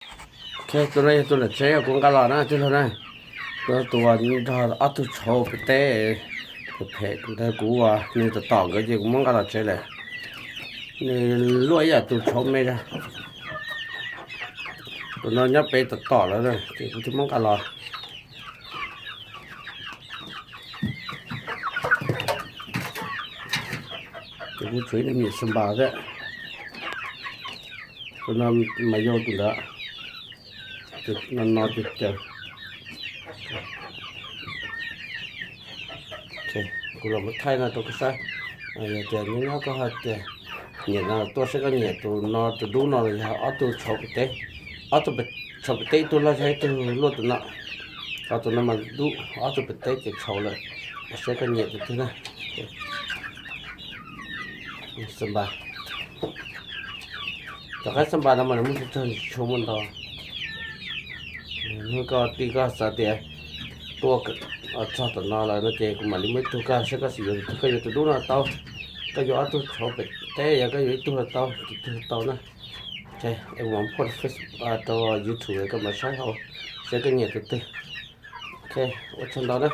Ok, tus no yog tus nram tsev kuv nqa los na tij laug na. Tus, tus uas nrog ob tug tshauv pem teb phem phem ntawd kuv, nws tom tom nkawd ces kuv muab nqa los tsev lawm. Nws luaj ib yam tus tshauv me zog. Tus no nyob pem tom tom lawm ces kuv thiaj muab nqa los. Ces kuv tshuav ib me nyuam xas npas thiab. Tus no mas yau tus ntawd. No no caws caws. Kuv los muab thaij no rau koj saib. Yog tias nyob nyob koj hais tias nyiam no tuaj saib koj nyiam tus no tus dub no los yog ob tug tshauv pem teb. Ob tug tshauv pem teb ib tug loj zog ib tug luaj tus no. Ho tus no mas dub, ob tug pem teb ces tshauv lawm. Saib koj nyiam tus twg na. Xas npas. Cov qaib xas npas no mas nws muaj tsis tsawg, tsis tshua muaj ntau. Hnub koj tij koj xav tias tuaj txog tom no lawm no ces kuv mam li muab ib tug koj saib koj xav yuav tus twg, koj yuav tus dub no tau, koj yuav ob tug tshauv pem teb, yog koj yuav ib tug los tau, tus twg los tau na. Ok, es kuv mam muab Facebook rau YouTube koj mam saib hauv, saib koj nyiam tus twg. Ok, ua tsaug ntau na.